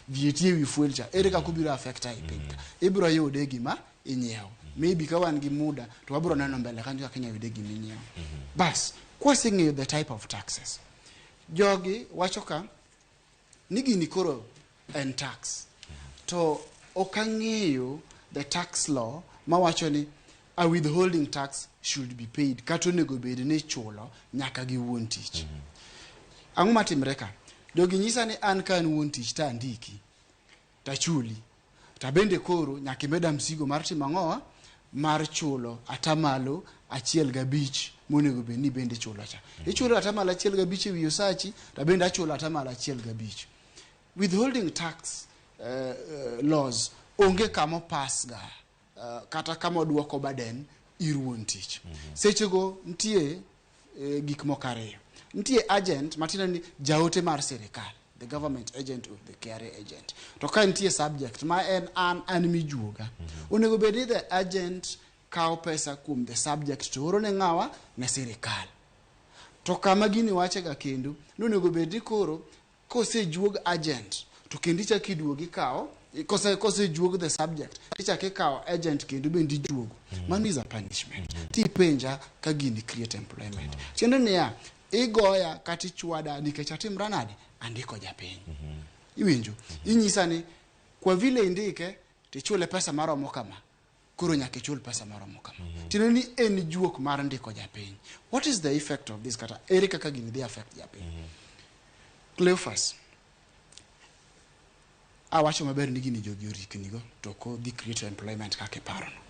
VAT ewi fuel cha ere kaka obiro affect e piny ka? Ibiro yude gima inyiewo. Maybe ka wan gi muda to wabiro neno mbele kanyo kaka inyalo yude gima inyiewo. Bas, kwaseng'eyo the type of taxes, jogi wacho ka ni gini koro en tax, to ok ang'eyo the tax law mawacho ni a withholding tax should be paid, kata onego bed ni ichulo nyaka gi wuon tich. Ang'o matimre ka? Jogi nyisa ni an ka an wuon tich to andiki tachuli, to bende koro nyaka imeda msigo mar timo ang'owa mar chulo 1.5 monego bed ni bende ichulo cha. Ichulo 1.5 ewi osachi, to bende achulo 1.5. Withholding tax laws onge kama opas ga kata kama oduoko burden ir wuon tich. Sechego nitie gik moko ariyo. Nitie agent, matiende ni jaote mar sirikal, the government agent or the KRA agent. To ka nitie subject ma en an mijuoga, onego bed ni the agent kawo pesa kuom the subject to oro ne ng'awa? Ne sirikal. To kama gini wache ga kendo ni onego bed ni koro kosejuog agent to kendo ichako iduogo ikawo, kosejuog the subject, ichako ikawo agent kendo bende ijuogo. Mano is a punishment. Tipenja ka gini create employment, tiende niya, igoya kata ichwada nikech atimra nade? Andiko japiny. Iwinjo? Inyisa ni kwa vile indike tichule pesa maromo kama, koro nyaka ichul pesa maromo kama. Tiende ni en juok mar ndiko japiny. What is the effect of this, kata ere kaka gini dhi affect japiny? Cleophas, awacho maber ni gini jogi oriknigo to ok odhi create employment kaka iparono.